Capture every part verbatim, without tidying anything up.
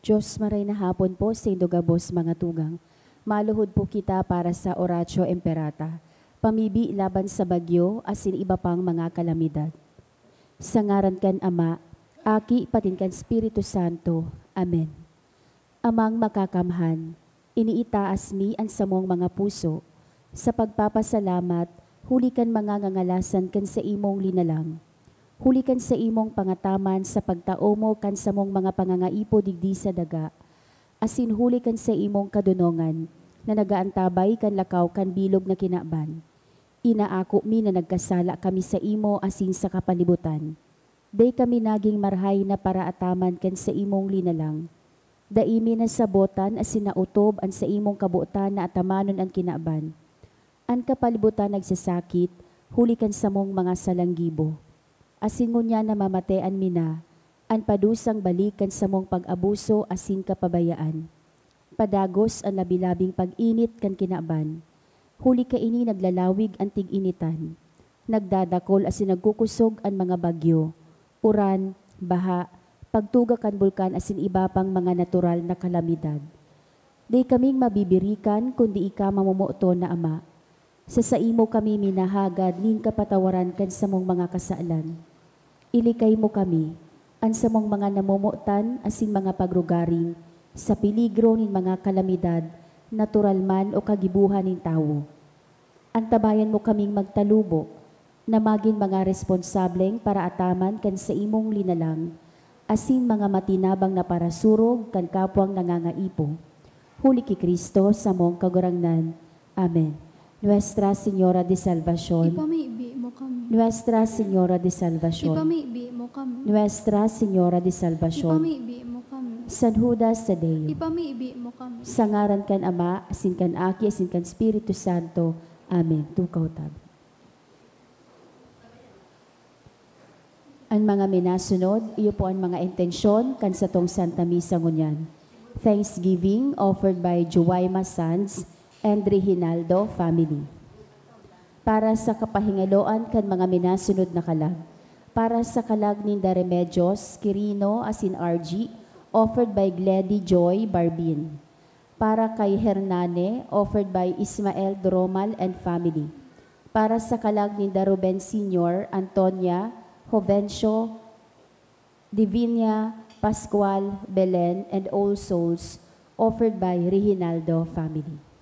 Diyos, maray na hapon po sa indo gabos mga tugang. Maluhod po kita para sa Oratio Imperata, pamibi laban sa bagyo asin iba pang mga kalamidad. Sa ngaran kan Ama, Aki, patin kan Espiritu Santo. Amen. Amang Makakamhan, iniitaas mi an samong mga puso sa pagpapasalamat huli kan mga ngangalasan kan saimong linalang, huli kan saimong pangataman sa pagtao mo kan samong mga pangangaipo digdi sa daga, asin huli kan saimong kadonongan na nagaantabay kan lakaw kan bilog na kinaban. Inaako mi na nagkasala kami saimo asin sa kapalibutan. Dai kami nagin marahay na paraataman kan saimong linalang. Dai mi nasabotan asin naotob an saimong kabotan na atamanon an kinaban. An kapalibutan nagsasakit huli kan samong mga salang gibo. Asin ngunyan namamatean mi na an padusang balik kan samong pag-abuso asin kapabayaan. Padagos an labi-labing pag-init kan kinaban. Huli kaini naglalawig an tig-initan. Nagdadakol asin nagkukosog an mga bagyo, uran, baha, pagtuga kan bulkan asin iba pang mga natural na kalamidad. Dai kaming mabibirikan kundi ika mamomoton na Ama. Sa saimo kami minahagad nin kapatawaran kan samong mga kasalan. Ilikay mo kami, an samong mga namomotan asin mga pagrugaring, sa peligro nin mga kalamidad, natural man o kagibohan nin tawo. Antabayan mo kaming magtalubo, na magin mga responsableng paraataman kan saimong linalang, asin mga matinabang na parasurog kan kapwang nangangaipo. Huli ki Cristo, samong Kagurangnan. Amen. Nuestra Señora de Salvacion. Ipamibi mo kami. Nuestra Señora de Salvacion. Ipamibi mo kami. Nuestra Señora de Salvacion. Ipamibi mo kami. San Judas Tadeo. Ipamibi mo kami. Sa ngaran kan Ama, asin kan Aki, asin kan Espiritu Santo. Amen. Tukaw tabi. An mga minasunod, iyo po an mga intensyon kan satong Santa Misa ngunyan. Thanksgiving offered by Juwaima Sanz and Reginaldo family. Para sa kapahingaloan kan mga minasunod na kalag. Para sa kalag ninda Remedios, Quirino, asin R G, offered by Gledy Joy Barbin. Para kay Hernane, offered by Ismael Dromal and family. Para sa kalag ninda Ruben Senior, Antonia, Jovencio, Divinia, Pascual, Belen, and All Souls, offered by Reginaldo family.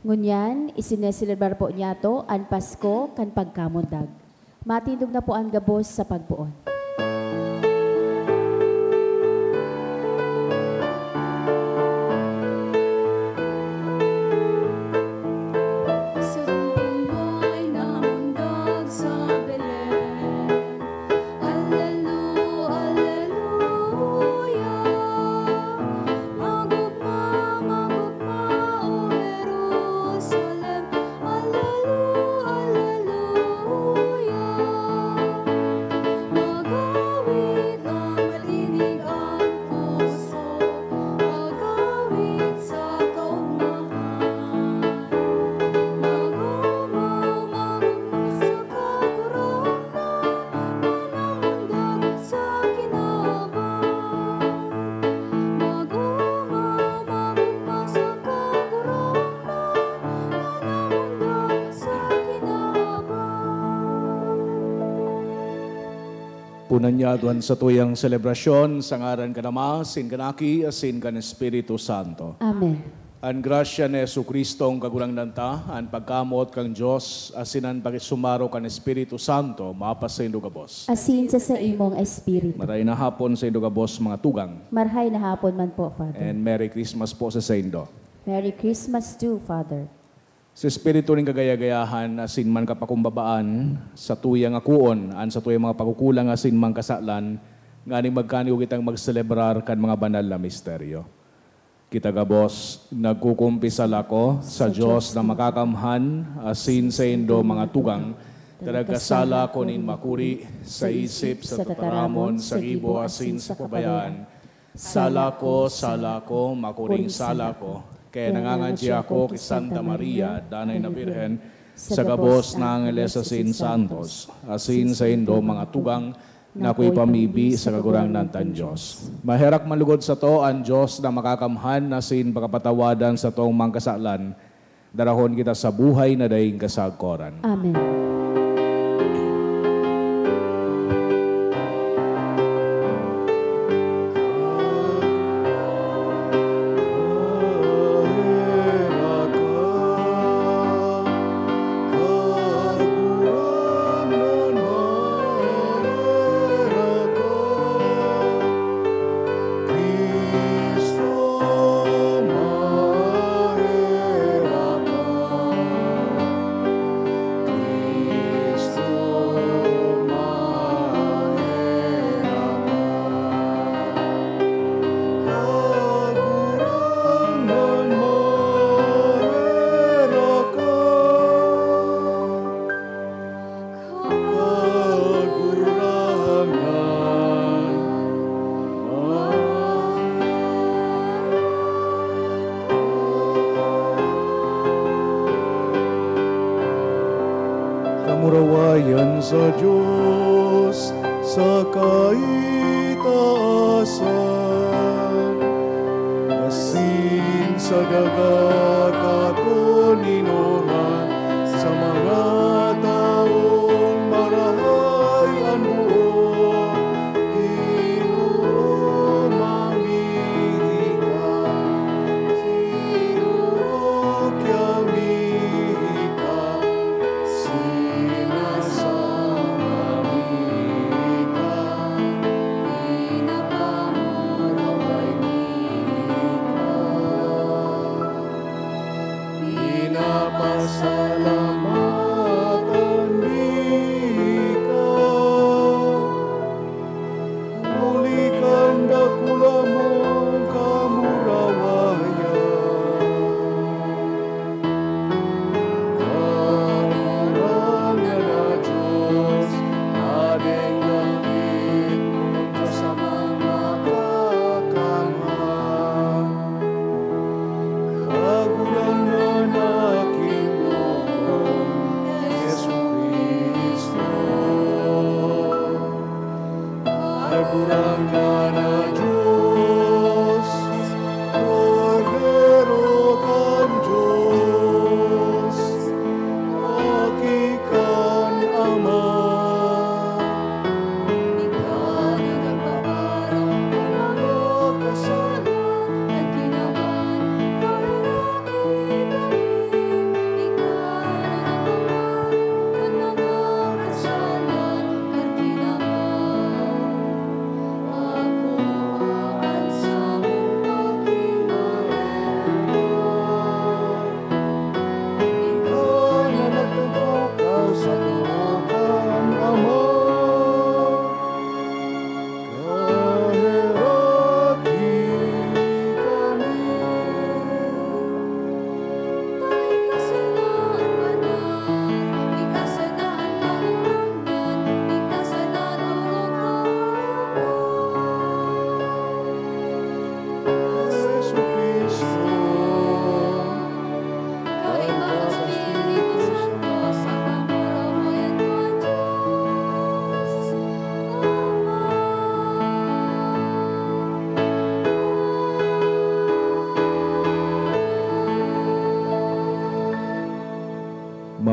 Ngunyan, isineselebrar po niyato an Pasko kan pagkamundag. Matindog na po an gabos sa pagpoon. Sa buhay na mundag sa Belen. Alelu-, aleluya. Magugma, magugma, O Jerusalem. Alelu-, aleluya. Magawit na malinig ang puso. Magawit sa kaugmahan. Magugma, magugma sa Kagurangnan. Manamundog sa kinaban. Mag-uma, mag-uma sa Kagurangnan, manamundog sa kinaban. Punan niya duwan sa tuyang selebrasyon, sa ngaran kan Ama, asin kan Aki, asin kan Espiritu Santo. Amen. An grasya ni Jesu-Cristo, an Kagurangnan ta, an pagkamoot kan Dios, asin an pakisumaro kan Espiritu Santo, mapasaindo gabos. Asin sa saimong espiritu. Maray na hapon saindo gabos, mga tugang. Marhay na hapon man po, Father. And Merry Christmas po sa saindo. Merry Christmas too, Father. Sa espiritu nin kagaya-gayahan asin man kapakumbabaan, sa tuyang akoon an sa tuyang mga pagkukulang asin mga kasalan, nganing magkaniyo kitang magselebrar kan mga banal na misteryo. Kita gabos, nagkukumpisal ako sa Dios na makakamhan, asin saindo, mga tugang, ta nagkasala ako nin makuri, sa isip, sa tataramon, sa gibo, asin sa kabayaan. Sala ko, sala ko, makuring sala ko. Kaya nangangadya ako ki Santa Maria, Danay na Birhen, sa gabos na angeles asin santos, asin saindo, mga tugang, na akoy pamibi sa Kagurangnan tang Dios. Maherak man lugod sato an Dios na makakamhan asin pakapatawadan satong mga kasalan, darahon kita sa buhay na daing kasagkoran. Amen. Cristo, maherak ka. Cristo, maherak ka. Kagurangnan, maherak ka. Kagurangnan, kamurawayan sa Dios sa kaitaasan, asin sa daga katoninongan, sa mga tawong marahay an buo. Ginoo, mamihi ka, Ginoo, kiamihi ka, sinasamba mi ka, pinapamuraway mi ka. Pinapasalamatan mi ka, huli kan dakula mong kamurawayan. Kagurangnan na Dios, Hadeng langit, sa mga kakamhan. Kagurangnan na Ginoo, Jesu-Cristo. Kagurangnan na Dios, Kordero kan Dios, Aki kan Ama. Ikaw na nagpaparong kan mga kasalan, nagkinaban, paherak kami.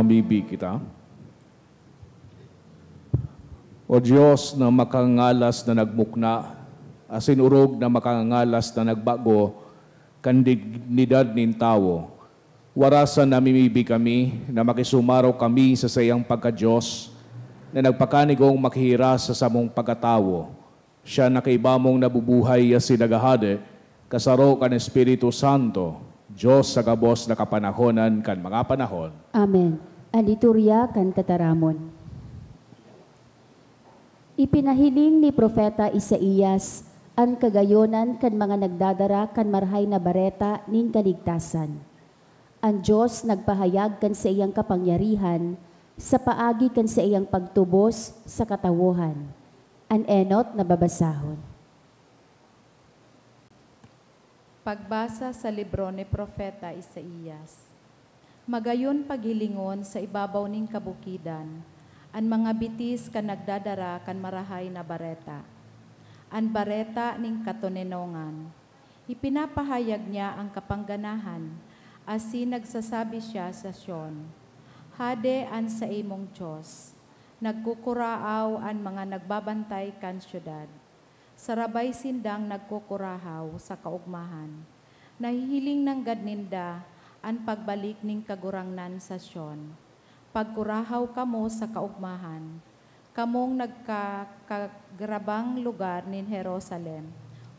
Bibi kita. O Dios na makangalas na nagmukna, asin orog na makangalas na nagbago kan dignidad nin tawo, warasan namimibi kami na makisumaro kami sa saiyang pagka-Dios na nagpakanigong makihiras sa samong pagkatawo. Siya na kaiba mong nabubuhay asin naghahade, kasaro kan Espiritu Santo, Dios sa gabos na kapanahonan kan mga panahon. Amen. An liturya kan tataramon. Ipinahiling ni Propeta Isaias an kagayonan kan mga nagdadara kan Marahay na Bareta nin kaligtasan. An Dios nagpahayag kan saiyang kapangyarihan sa paagi kan saiyang pagtubos sa katawohan. An enot na babasahon. Pagbasa sa libro ni Propeta Isaias. Magayon paghilingon sa ibabaw nin kabukidan an mga bitis kan nagdadara kan Marahay na Bareta, an bareta nin katoninongan. Ipinapahayag niya an kapangganahan, asin nagsasabi siya sa Sion, "Hade an saimong Dios." Nagkukuraaw an mga nagbabantay kan syudad. Sarabay sindang nagkukurahaw sa kaogmahan. Nahihiling nanggad ninda an pagbalik nin Kagurangnan sa Sion. Pagkurahaw kamo sa kaogmahan, kamong nagkakagrabang lugar nin Jerusalem,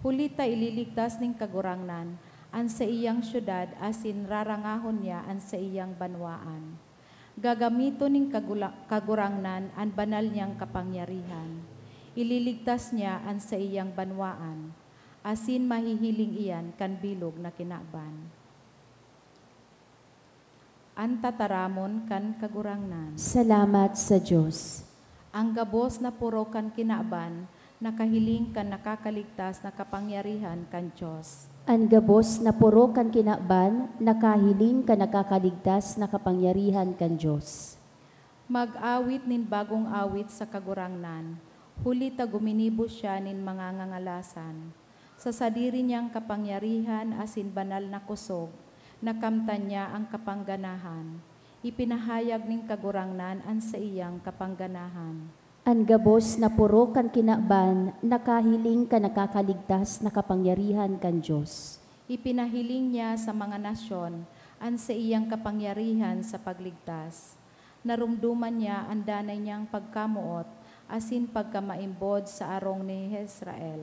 huli ta ililigtas nin Kagurangnan an saiyang syudad asin rarangahon niya an saiyang banwaan. Gagamiton nin kagula-, Kagurangnan an banal niyang kapangyarihan. Ililigtas niya an saiyang banwaan, asin mahihiling iyan kan bilog na kinaban. An tataramon kan Kagurangnan. Salamat sa Dios. An gabos na poro kan kinaban nakahiling kan nakakaligtas na kapangyarihan kan Dios. An gabos na poro kan kinaban nakahiling kan nakakaligtas na kapangyarihan kan Dios. Mag-awit nin bagong awit sa Kagurangnan, huli ta guminibo siya nin mga ngangalasan. Sa sadiri niyang kapangyarihan asin banal na kosog, nakamtan niya an kapangganahan. Ipinahayag nin Kagurangnan an saiyang kapangganahan. An gabos na poro kan kinaban nakahiling kan nakakaligtas na kapangyarihan kan Dios. Ipinahiling niya sa mga nasyon an saiyang kapangyarihan sa pagligtas. Naromdoman niya an danay niyang pagkamoot asin pagkamaimbod sa arong ni Israel.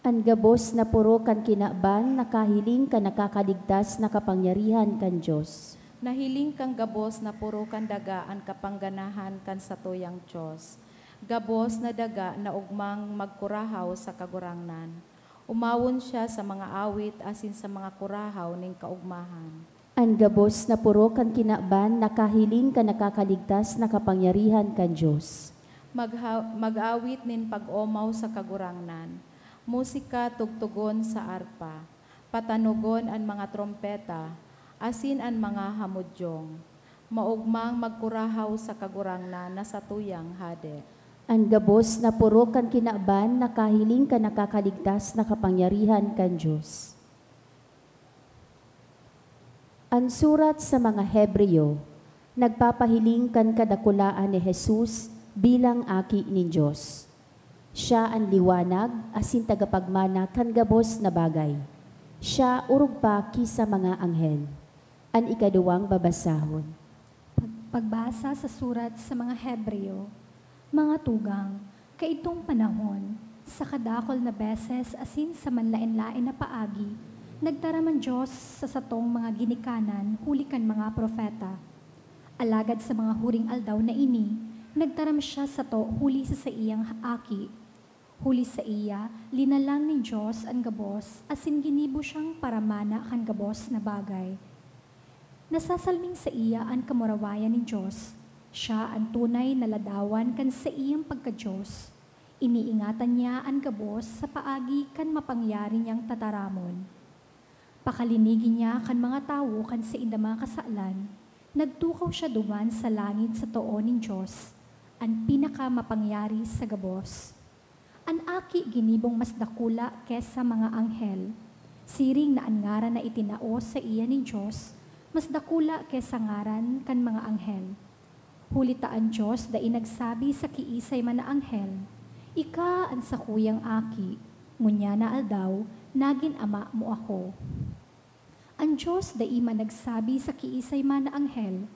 An gabos na poro kan kinaban nakahiling kan nakakaligtas na kapangyarihan kan Dios. Nahiling kan gabos na poro kan daga an kapangganahan kan satuyang Dios. Gabos na daga na ugmang magkurahaw sa Kagurangnan. Umawon siya sa mga awit asin sa mga kurahaw nin kaogmahan. An gabos na poro kan kinaban nakahiling kan nakakaligtas na kapangyarihan kan Dios. Magha-, mag-awit nin pag-omaw sa Kagurangnan, musika tugtugon sa arpa, patanogon an mga trompeta, asin an mga hamodyong. Maogmang magkurahaw sa Kagurangnan na satuyang Hade. An gabos na poro kan kinaban nakahiling kan nakakaligtas na kapangyarihan kan Dios. An surat sa mga Hebreo nagpapahiling kan kadakulaan ni Jesus bilang Aki nin Dios. Siya an liwanag asin tagapagmana kan gabos na bagay. Siya orog pa ki sa mga anghel. An ikaduwang babasahon. Pag-, pagbasa sa surat sa mga Hebreo. Mga tugang, kaidtong panahon, sa kadakul na beses asin sa manlaen-laen na paagi, nagtaram an Dios sa satong mga ginikanan huli kan mga propeta. Alagad sa mga huring aldaw na ini, nagtaram siya sato huli sa saiyang Aki. Huli saiya, linalang nin Dios an gabos asin ginibo siyang paramana kan gabos na bagay. Nasasalming saiya an kamurawayan nin Dios. Siya an tunay na ladawan kan saiyang pagka-Dios. Iniingatan niya an gabos sa paagi kan mapangyari niyang tataramon. Pakalinigi niya kan mga tawo kan saindang mga kasalan, nagtukaw siya duman sa langit sa too nin Dios, an Pinakamapangyari sa gabos. An Aki ginibong mas dakula ki sa mga anghel, siring na an ngaran na itinao saiya nin Dios mas dakula ki sa ngaran kan mga anghel. Huli ta an Dios dai nagsabi sa kiisay man na anghel, "Ika an sakuyang aki, ngunyan na aldaw, nagin ama mo ako." An Dios dai man nagsabi sa kiisay man na anghel,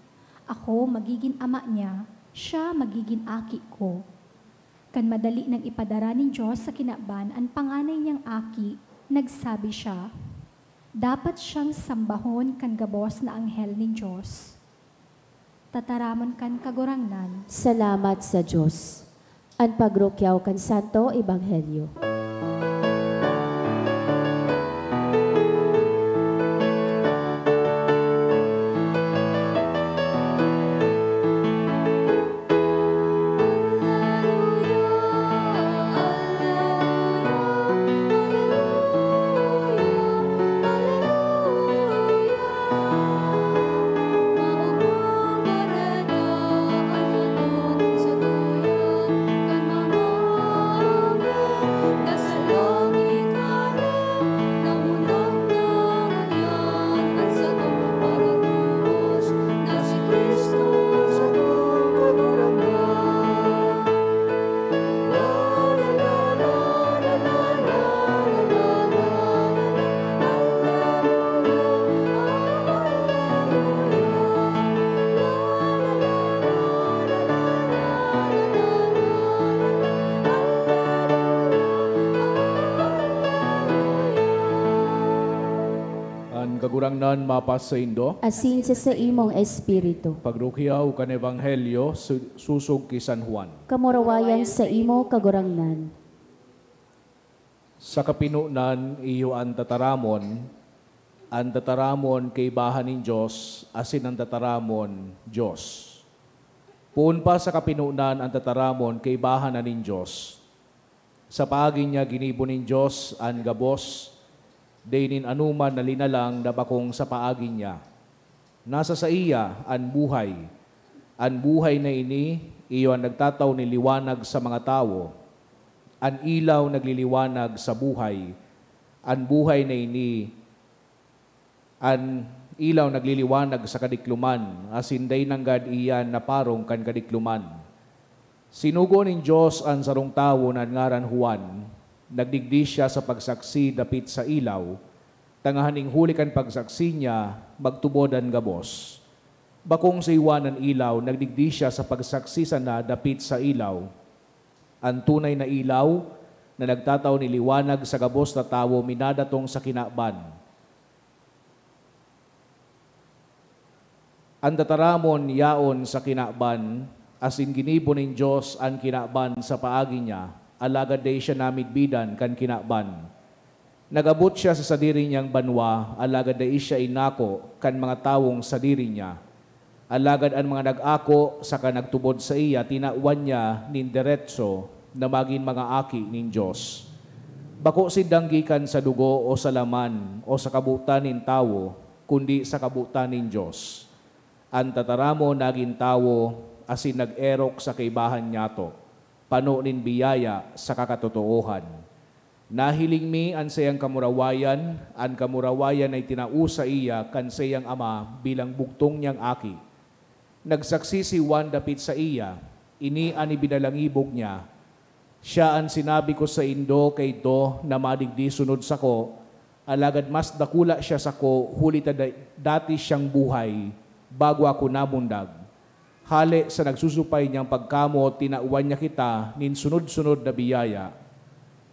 "Ako magigin ama niya, siya magigin aki ko." Kan madali nang ipadara nin Dios sa kinaban an panganay niyang aki, nagsabi siya, "Dapat siyang sambahon kan gabos na anghel nin Dios." Tataramon kan Kagurangnan. Salamat sa Dios. An pagrukyaw kan Santo Ebanghelyo. An Kagurangnan mapas saindo. Asin sa saimong espiritu. Pagrukyaw kan Ebanghelyo su-, sosog ki San Juan. Kamurawayan saimo, Kagurangnan. Sa kapinonan, iyo an tataramon, an tataramon kaibahan nin Dios, asin an tataramon, Dios. Poon pa sa kapinonan, an tataramon kaibahan na nin Dios. Sa paagi niya ginibo nin Dios an gabos, dai nin anoman na linalang na bakong sa paagi niya. Nasa saiya an buhay. An buhay na ini iyo an nagtatao nin liwanag sa mga tawo. An ilaw nagliliwanag sa buhay. An buhay na ini, an ilaw nagliliwanag sa kadikloman, asin dai nanggad iyan naparong kan kadikloman. Sinugo nin Dios an sarong tawo na an ngaran Juan. Nagdigdi siya sa pagsaksi dapit sa ilaw, tanganing huli kan pagsaksi niya, magtubod an gabos. Bakong si Juan an ilaw, nagdigdi siya sa pagsaksi sana dapit sa ilaw. An tunay na ilaw na nagtatao nin liwanag sa gabos na tawo minadatong sa kinaban. An tataramon yaon sa kinaban, asin ginibo nin Dios an kinaban sa paagi niya, alagad dai siya namidbidan kan kinaban. Nag-abot siya sa sadiri niyang banwa, alagad dai siya inako kan mga tawong sadiri niya. Alagad an mga nag-ako saka nagtubod saiya, tinawan niya nin deretso na magin mga aki nin Dios. Bako sindang gikan sa dugo o sa laman o sa kabotan nin tawo, kundi sa kabotan nin Dios. An tataramon nagin tawo asin nag-erok sa kaibahan niyato, pano nin biyaya saka katotoohan. Nahiling mi an saiyang kamurawayan, an kamurawayan na itinao saiya kan saiyang Ama bilang bugtong niyang Aki. Nagsaksi si Juan dapit saiya, ini an ibinalangibog niya, "Siya an sinabi ko saindo kaidto na madigdi sunod sako, alagad mas dakula siya sako, huli ta da-, dati siyang buhay, bago ako namundag." Hale sa nagsusupay niyang pagkamot, tinawan niya kita nin sunod-sunod na biyaya.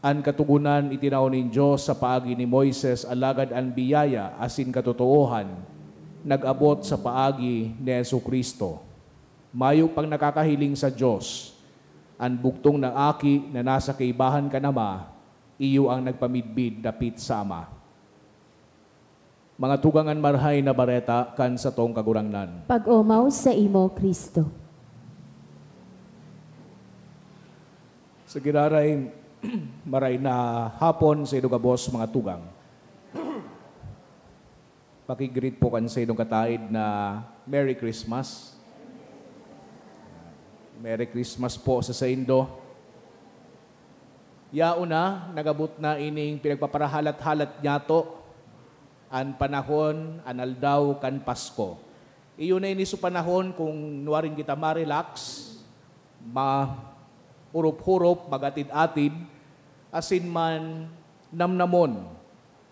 An Katogonan itinao nin Dios sa paagi ni Moises, alagad an biyaya asin katotoohan nag-abot sa paagi ni Jesu-Cristo. Mayo pang nakakahiling sa Dios, an bugtong na Aki na nasa kaibahan kan Ama, iyo ang nagpamidbid dapit sa Ama. Mga tugang, an Marahay na Bareta kan satong Kagurangnan. Pag-omaw saimo, Cristo. Sa giraray, maray na hapon sa indo gabos, mga tugang. Paki-greet po kan sa indong kataid na Merry Christmas. Merry Christmas po sa saindo. Yaon na, nag-abot na ining pinagpaparahalat-halat niyato, an panahon, an aldaw kan Pasko. Iyo na ini sa panahon kung nuarin kita ma-relax, ma-hurop-hurop, mag-atid-atid, asin man namnamon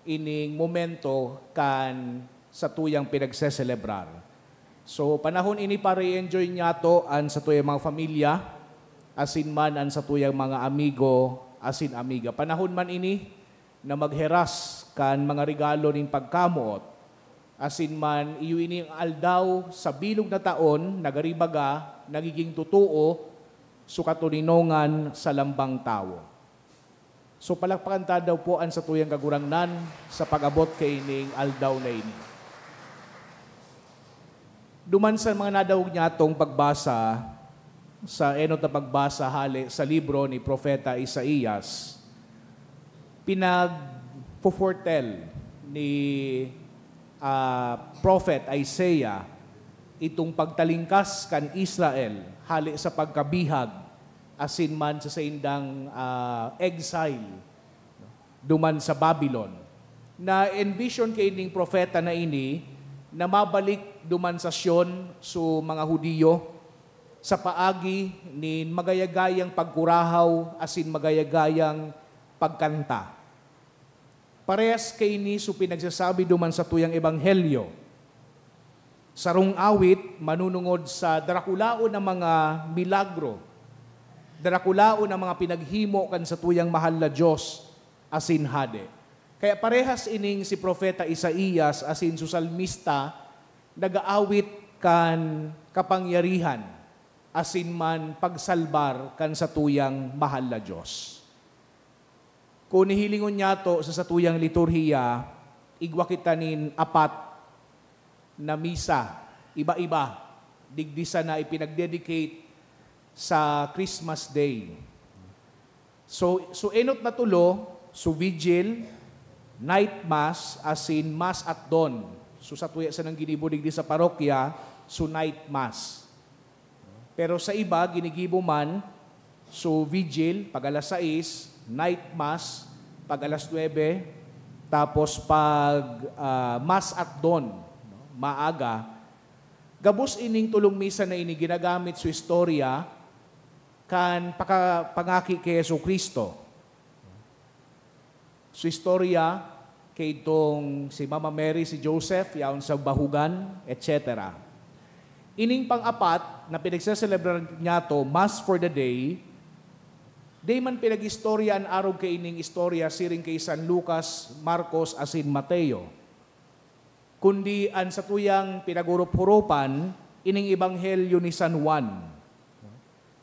ining momento kan satuyang pinagseselebrar. So, panahon ini para i-enjoy niyato an satuyang mga pamilya, asin man an satuyang mga amigo asin amiga. Panahon man ini na magheras kan mga regalo nin pagkamoot, asin man iyo ini an aldaw sa bilog na taon na gari baga nagiging totoo so katoninongan sa lambang tawo. So, palakpakan ta daw po an satuyang Kagurangnan sa pag-abot kaining aldaw na ini. Duman sa mga nadangog niyatong pagbasa, sa enot na pagbasa hale sa libro ni Propeta Isaias, pinagfo-foretell ni, ah, Prophet Isaiah itong pagtalingkas kan Israel hale sa pagkabihag asin man sa saindang, ah, exile duman sa Babylon. Na-envision kaining propeta na ini na mabalik duman sa Sion so mga Judio sa paagi nin magayagayang pagkurahaw asin magayagayang pagkanta. Parehas kaini so pinagsasabi duman satuyang ebanghelyo. Sarong awit manunungod sa darakulaon na mga milagro, darakulaon na mga pinaghimo kan satuyang mahal na Dios asin Hade. Kaya parehas ining si Propeta Isaias asin so salmista nag-aawit kan kapangyarihan asin man pagsalbar kan satuyang mahal na Dios. Kun hihilingon nyato sa satuyang liturhiya, igwa kita nin apat na misa, iba-iba, digdi sana ipinagdedicate sa Christmas Day. So, so enot na tolo, so Vigil, Night Mass, asin Mass at Dawn. So, satuya sanang ginibo digdi sa parokya, so Night Mass. Pero sa iba, ginigibo man, so Vigil, pag alas sais, Night Mass, pag alas nuebe, tapos pag, ah, Mass at Dawn, no, maaga. Gabos ining tolong misa na ini ginagamit sa istorya kan paka-, pangaki ki Jesu-Cristo. Sa istorya, kaidtong si Mama Mary, si Joseph, yaon sa bahugan, et cetera. Ining pang-apat na pinagseselebrar nyato, Mass for the Day, di man pinag-istorya an arog kaining istorya siring ki San Lucas, Marcos, asin Mateo. Kundi an satuyang pinag-orop-oropan, ining Ebanghelyo ni San Juan,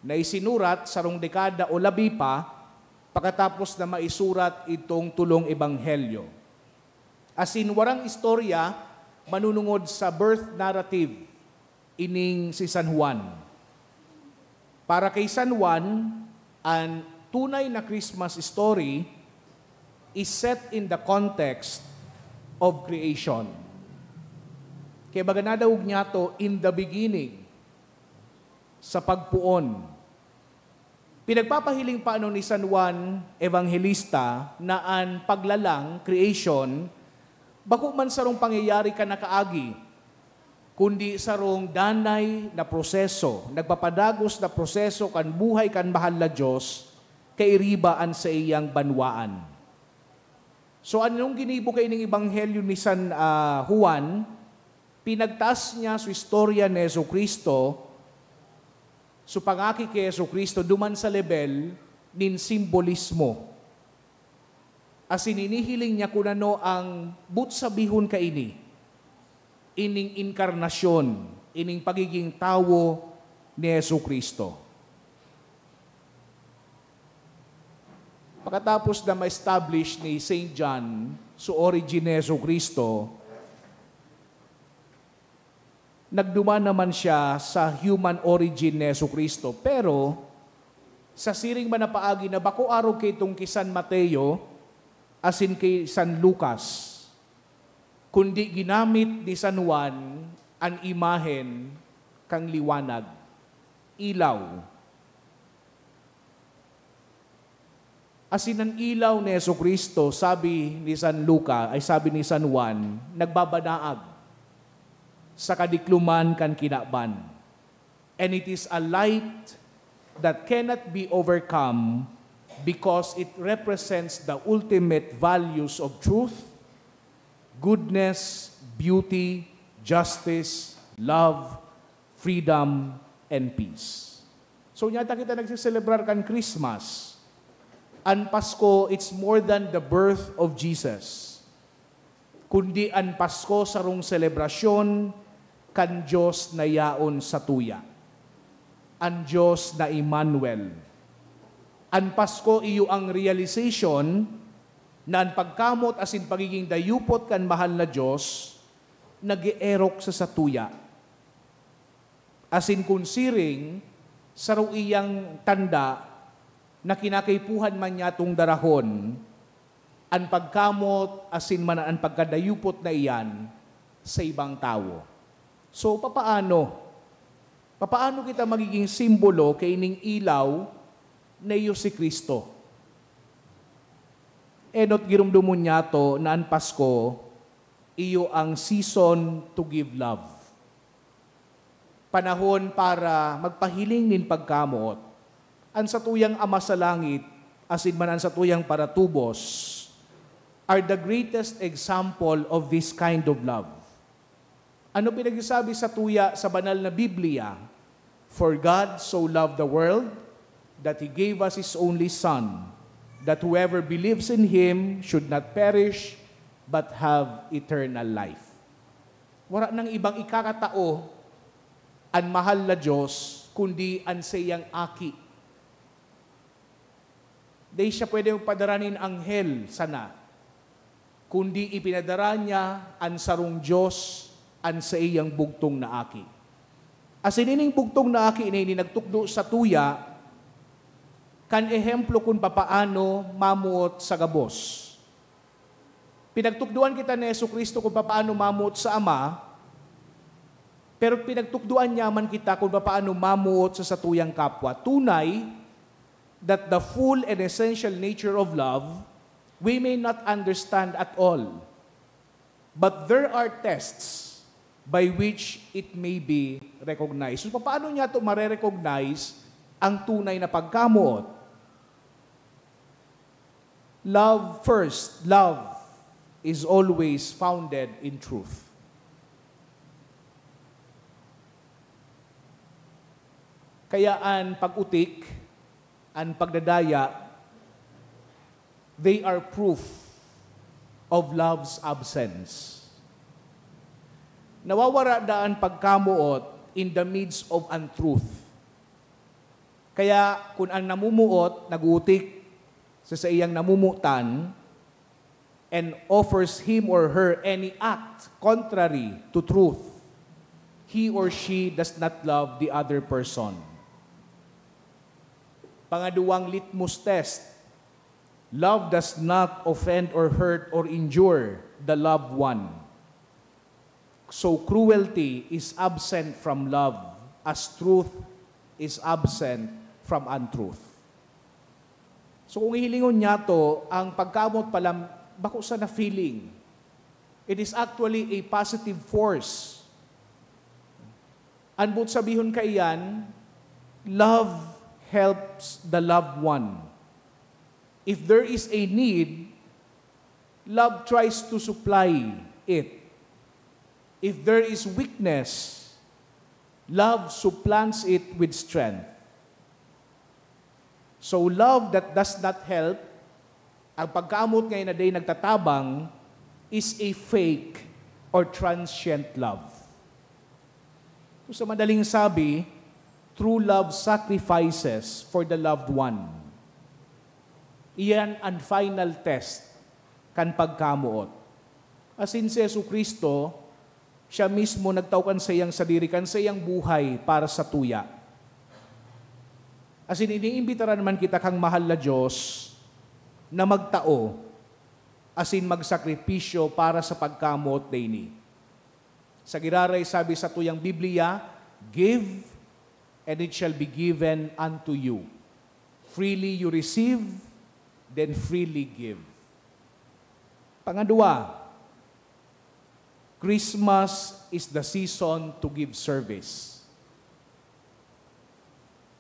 na isinurat sarong dekada o labi pa pakatapos na maisurat itong tolong Ebanghelyo. Asin, warang istorya manunungod sa birth narrative ining si San Juan. Para kay San Juan, an tunay na Christmas story is set in the context of creation. Kaya baga nadangog nyato, "In the beginning," sa pagpoon. Pinagpapahiling pa ano ni San Juan Evangelista na an paglalang, creation, bako man sarong pangyayari kan nakaagi, kundi sarong danay na proseso, nagpapadagos na proseso kan buhay kan mahal na Dios, kairiba an saiyang banwaan. So, anong ginibo kaining Ebanghelyo ni San, ah, Juan? Pinagtaas niya so istorya ni Jesu-Cristo, so pangaki ki Jesu-Cristo, duman sa lebel nin simbolismo. Asin hinihiling niya kun ano ang boot sabihon kaini, ining inkarnasyon, ining pagiging tawo ni Jesu-Cristo. Pakatapos na ma-establish ni Saint John so origin ni Jesu-Cristo, nagduman naman siya sa human origin ni Jesu-Cristo. Pero, sa siring man na paagi na bako arog kaitong ki San Mateo asin ki San Lucas, kundi ginamit ni San Juan an imahen kan liwanag, ilaw. Asin an ilaw ni Jesu-Cristo, sabi ni San Luca, ay, sabi ni San Juan, nagbabanaag. sa kadikloman kan kinaban. And it is a light that cannot be overcome because it represents the ultimate values of truth, goodness, beauty, justice, love, freedom, and peace. So, nyata kita nagsiselebrar kan Christmas. An Pasko, it's more than the birth of Jesus. Kundi an Pasko sarong selebrasyon kan Dios na yaon satuya, an Dios na Emmanuel. An Pasko iyo ang realization na an pagkamot asin pagiging dayupot kan mahal na Dios nag-eerok sa satuya. Asin kun siring, saro iyang tanda na kinakaipuhan man niyatong darahon an pagkamot asin man an pagkadayupot na iyan sa ibang tawo. So, papaano? Papaano kita magiging simbolo kaining ilaw na iyo si Cristo? Enot giromdomon niyato na an Pasko, iyo ang season to give love. Panahon para magpahiling nin pagkamoot. An satuyang Ama sa Langit, asin man an satuyang paratubos, are the greatest example of this kind of love. Ano pinagsasabi satuya sa Banal na Biblia? "For God so loved the world that He gave us His only Son, that whoever believes in Him should not perish, but have eternal life." Wara nang ibang ikakatao an mahal na Dios, kundi an saiyang Aki. Dai siya pwede magpadara nin anghel sana, kundi ipinadara niya an sarong Dios, an saiyang bugtong na Aki. Asin ining bugtong na Aki na ini nagtukdo satuya kan ehemplo kun papaano mamuot sa gabos. Pinagtukdoan kita ni Jesu-Cristo kun papaano mamuot sa Ama, pero pinagtukdoan niya man kita kun papaano mamuot sa satuyang kapwa. Tunay that the full and essential nature of love, we may not understand at all. But there are tests by which it may be recognized. So, paano niya ito marerecognize ang tunay na pagkamoot? Love first. Love is always founded in truth. Kaya an pag-utik, an pagdadaya, they are proof of love's absence. Nawawara daa an pagkamoot in the midst of untruth. Kaya kun ang namumuot nag-uutik sa saiyang namumutan, and offers him or her any act contrary to truth, he or she does not love the other person. Pangaduwang litmus test, love does not offend or hurt or injure the loved one. So cruelty is absent from love, as truth is absent from untruth. So kung hihilingon niyato, ang pagkamoot pala bako sana feeling. It is actually a positive force. An boot sabihon kaiyan, love helps the loved one. If there is a need, love tries to supply it. If there is weakness, love supplants it with strength. So love that does not help, ang pagkamoot ngayon na dai nagtatabang, is a fake or transient love. So sa madaling sabi, true love sacrifices for the loved one. Iyan an final test kan pagkamoot. Asin si Jesu-Cristo, siya mismo nagtao kan saiyang sadiri, kan saiyang buhay para satuya. Asin iniimbitaran man kita kan mahal na Dios na magtao asin magsakripisyo para sa pagkamoot na ini. Sa giraray sabi satuyang Biblia, "Give, and it shall be given unto you. Freely you receive, then freely give." Pangadwa, Christmas is the season to give service.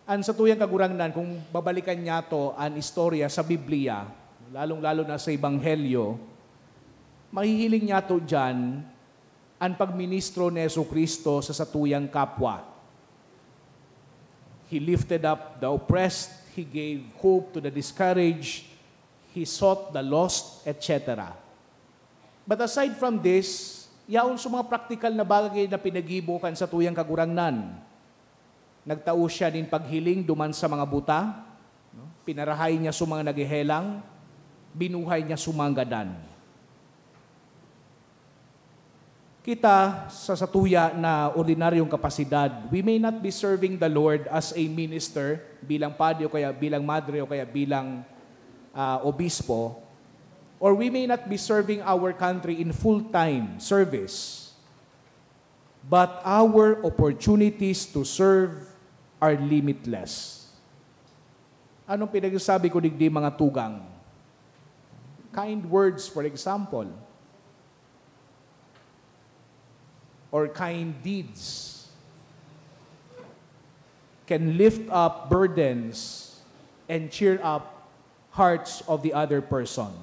An satuyang Kagurangnan, kung babalikan niyato an istorya sa Biblia, lalong-lalo na sa Ebanghelyo, mahihiling niyato diyan an pagministro ni Jesu-Cristo sa satuyang kapwa. He lifted up the oppressed, he gave hope to the discouraged, he sought the lost, et cetera. But aside from this, yaon sa mga praktikal na bagay na pinagibo kan satuyang Kagurangnan. Nagtao siya nin paghiling duman sa mga buta, no? Pinarahay niya sa mga naghehelang, binuhay niya sa mga gadan. Kita sa satuya na ordinaryong kapasidad, we may not be serving the Lord as a minister, bilang padre o kaya bilang madre o kaya bilang, ah, obispo, or we may not be serving our country in full-time service, but our opportunities to serve are limitless. Anong pinagsasabi ko digdi, mga tugang? Kind words, for example, or kind deeds can lift up burdens and cheer up hearts of the other person.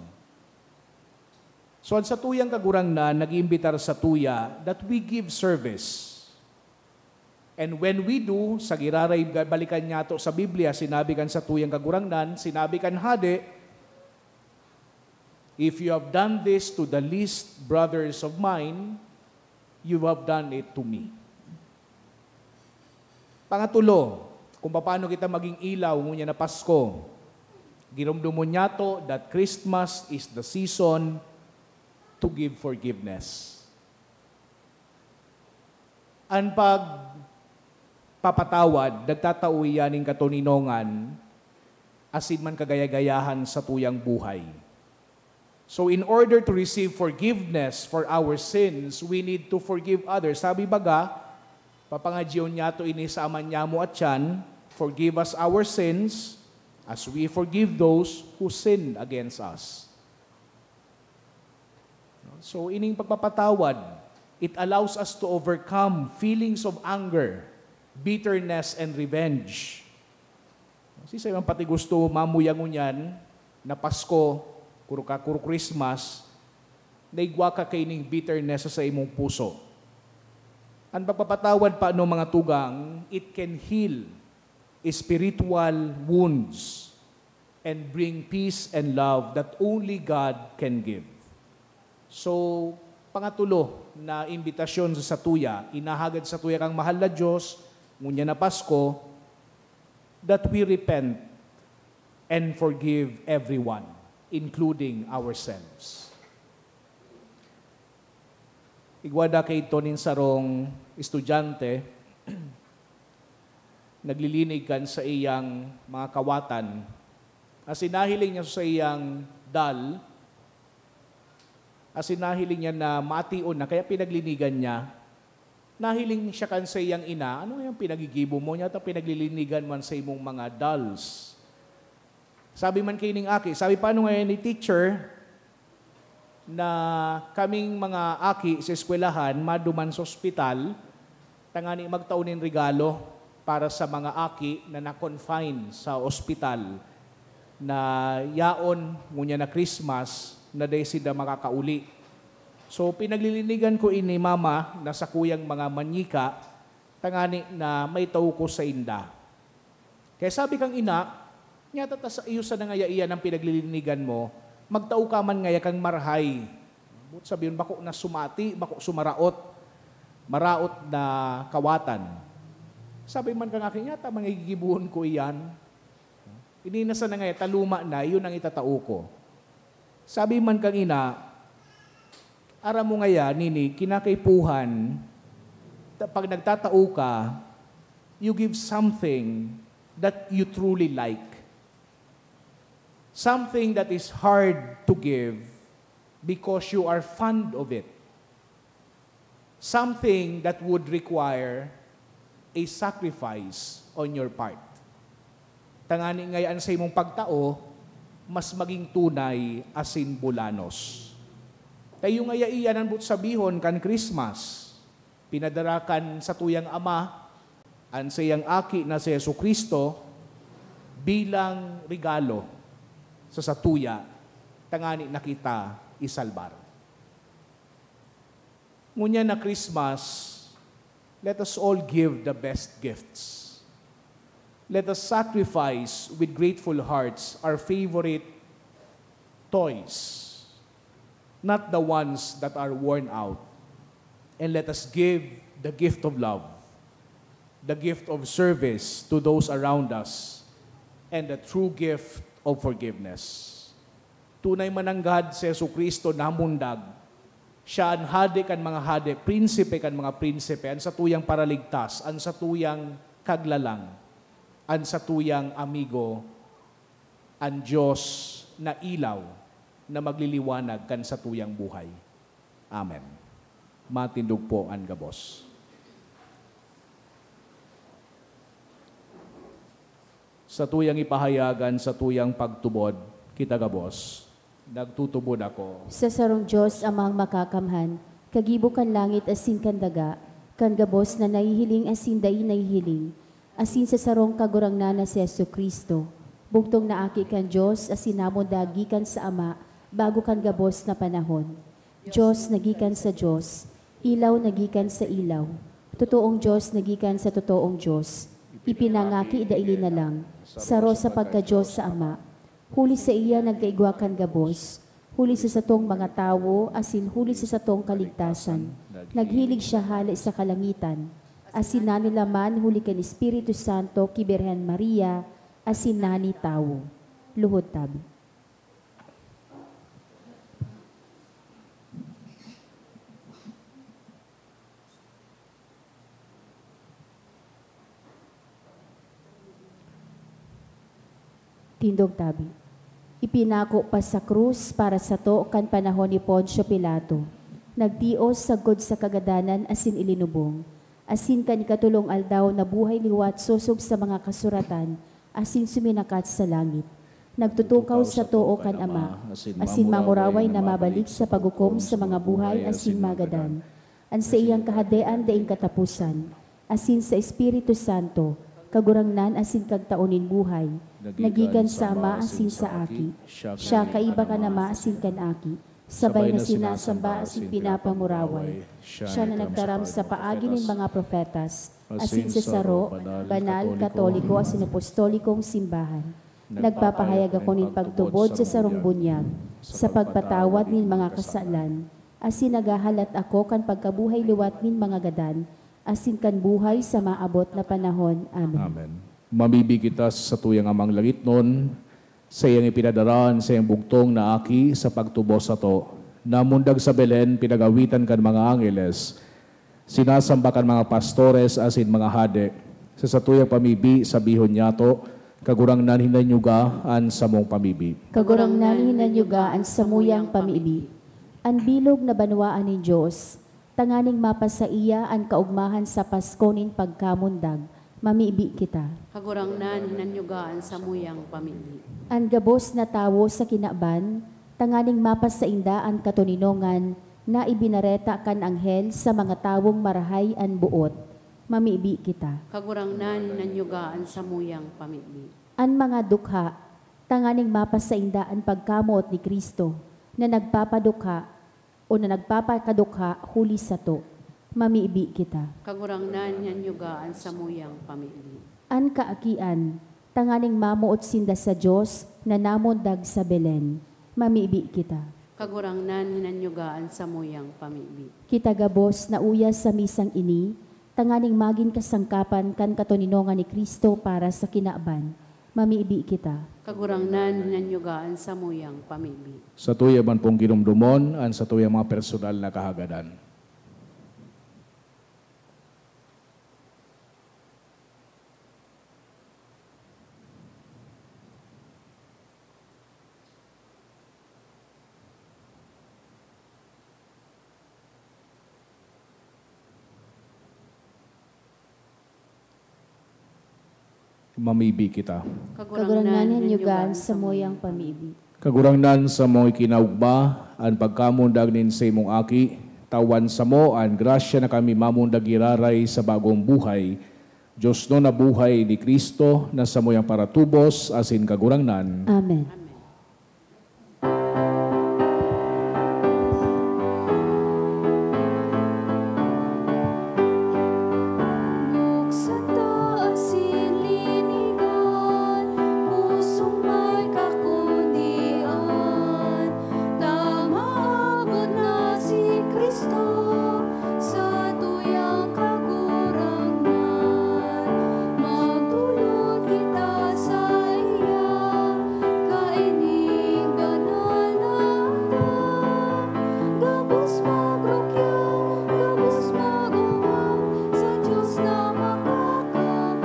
So, an satuyang Kagurangnan nag-iimbitar satuya that we give service. And when we do, sa giraray, balikan niyato sa Biblia, sinabi kan satuyang Kagurangnan, sinabi kan Hade, "If you have done this to the least brothers of mine, you have done it to me." Pangatulo, kung paano kita maging ilaw ngunyan na Pasko, giromdomon niyato that Christmas is the season to give forgiveness. An pagpapatawad nagtatao iyan nin katoninongan asin man kagaya-gayahan sa tuyang buhay. So, in order to receive forgiveness for our sins, we need to forgive others. Sabi baga, papangadyion niyato ini sa Ama niyamo a tiyan, "Forgive us our sins, as we forgive those who sin against us." So, ining pagpapatawad, it allows us to overcome feelings of anger, bitterness, and revenge. Siisay man pati gusto mamuya ngunyan na Pasko, kuro ka, kuro Christmas, na igwa ka kaining bitterness sa imong puso. An pagpapatawad pa, no, mga tugang, it can heal spiritual wounds and bring peace and love that only God can give. So, pangatulo na imbitasyon sa satuya, inahagad satuya kan mahal na Diyos, ngunyan na Pasko, that we repent and forgive everyone, including ourselves. Igwa da kaidto nin sarong estudyante, naglilinig kan saiyang mga kawatan. Asin nahiling niya sa saiyang doll, asin nahiling niya na mation na, kaya pinaglinigan niya. Nahiling siya kan saiyang ina, "Ano ngayang pinagigibo mo? Nyata pinaglilinigan mo an saimong mga dolls." Sabi man kaining aki, sabi, "Paano ngayon ni teacher na kaming mga aki sa eskwelahan maduman sa ospital, tangani magtao nin regalo para sa mga aki na na-confine sa ospital, na yaon ngunyan na Christmas na dai sinda makakauli?" So, pinaglilinigan ko ini, Mama, na sakuyang mga manyika, tangani na maitao ko sainda. Kaya sabi kang ina, "Nyata ta sa iyo sana ngaya iyan an pinaglilinigan mo, magtao ka man ngaya kan marahay." Boot sabihon, bako na sumati, bako sumaraot, maraot na kawatan. Sabi man kang aki, "Nyata man gigibohon ko iyan. Ini na sana ngaya, ta luma na, iyon ang itatao ko." Sabi man kang ina, "Aram mo ngaya, nini, kinakaipuhan, ta-, pag nagtatao ka, you give something that you truly like. Something that is hard to give because you are fond of it. Something that would require a sacrifice on your part. Tangani ngaya an saimong pagtao mas maging tunay asin bulanos." Tayo ngaya iyan an boot sabihon kan Christmas. Pinadara kan satuyang Ama an saiyang Aki na si Jesu-Cristo bilang regalo sa satuya, tangani na kita isalbar. Ngunyan na Christmas, let us all give the best gifts. Let us sacrifice with grateful hearts our favorite toys, not the ones that are worn out. And let us give the gift of love, the gift of service to those around us, and the true gift of forgiveness. Tunay mananggad si Jesu-Cristo namundag. Siya an Hade kan mga hade, Prinsipe kan mga prinsipe, an satuyang Paraligtas, an satuyang Kaglalang, an satuyang Amigo, an Dios na ilaw na magliliwanag kan satuyang buhay. Amen. Matindog po an gabos. Satuyang ipahayag an satuyang pagtubod, kita gabos. Nagtutubod ako. Sa sarong Dios, Amang Makakamhan, kagibo kan langit asin kan daga, kan gabos na nahihiling asin dai nahihiling, asin sa sarong Kagurangnan na si Jesu-Cristo, bugtong na Aki kan Dios asin namundag gikan sa Ama bago kan gabos na panahon. Dios na gikan sa Dios, ilaw na gikan sa ilaw, totoong Dios na gikan sa totoong Dios, ipinangaki daili na lang, saro sa pagka-Dios sa Ama. Huli saiya nagkaigwa kan gabos, huli sa satong mga tawo asin huli sa satong kaligtasan, naghilig siya hale sa kalangitan, asin nanilaman huli kan Espiritu Santo ki Birhen Maria, asin nani tawo. Luhod tabi. Tindog tabi. Ipinako pa sa krus para sato kan panahon ni Poncio Pilato. Nagtios sagkod sa kagadanan asin ilinubong, asin kan ikatolong aldaw nabuhay liwat sosog sa mga kasuratan asin suminakat sa langit. Nagtutukaw sa too kan Ama, asin mamuraway na mabalik sa paghukom sa mga buhay asin magadan. An saiyang Kahadean daing kataposan, asin sa Espiritu Santo, Kagurangnan asin Kagtao nin buhay, nagikan sa Ama asin sa Aki. Siya kaiba kan Ama asin kan Aki, sabay na sinasamba asin pinapamuraway. Siya na nagtaram sa paagi nin mga propetas, asin sa saro, banal, katoliko asin apostolikong simbahan. Nagpapahayag ako nin pagtubod sa sarong bunyag, sa pagpatawad nin mga kasalan, asin naghahalat ako kan pagkabuhay liwat nin mga gadan, asin kan buhay sa maabot na panahon. Amen. Amen. Mamibi kita sa satuyang Amang langitnon, saiyang ipinadara an saiyang bugtong na Aki sa pagtubos sato. Namundag sa Belen, pinag-awitan kan mga angeles, sinasamba kan mga pastores asin mga hade. Sa satuyang pamibi, sabihon nyato, "Kagurangnan, hinanyuga an samong pamibi." Kagurangnan, hinanyuga an samuyang pamibi. An bilog na banwaan nin Dios, tanganing mapasaiya an kaogmahan sa Pasko nin pagkamundag, mamibi kita. Kagurangnan, hinanyuga an samuyang pamibi. An gabos na tawo sa kinaban, tanganing mapasainda an katoninongan na ibinareta kan anghel sa mga tawong marahay an boot, mamibi kita. Kagurangnan, hinanyuga an samuyang pamibi. An mga dukha, tanganing mapasainda an pagkamoot ni Cristo, na nagpapadukha o na nagpapakadukha huli sato, mamibi kita. Kagurangnan, hinanyuga an samuyang pamibi. An kaakian, tanganing mamoot sinda sa Dios na namundag sa Belen, mamibi kita. Kagurangnan, hinanyuga an samuyang pamibi. Kita gabos na uya sa misang ini, tanganing magin kasangkapan kan katoninongan ni Cristo para sa kinaban, mamibi kita. Kagurangnan, hinanyuga an samuyang pamibi. Satuya man pong ginomdomon an satuyang mga personal na kahagadan. Mamibi kita. Kagurangnan, hinanyuga an samuyang pamibi. Kagurangnan, samong ikinaogma, an pagkamundag nin saimong Aki, tawan samo an grasya na kami mamundag giraray sa bagong buhay, diosnon na buhay ni Cristo na samuyang paratubos asin kagurangnan. Amen. Buksan ta an sinlinigan, pusong may kakundian, ta maabot na si Cristo, satuyang Kagurangnan. Magdolot kita saiya, kaining banal na aldaw. Gabos magrukyaw, gabos mag-omaw sa Dios na makakamhan.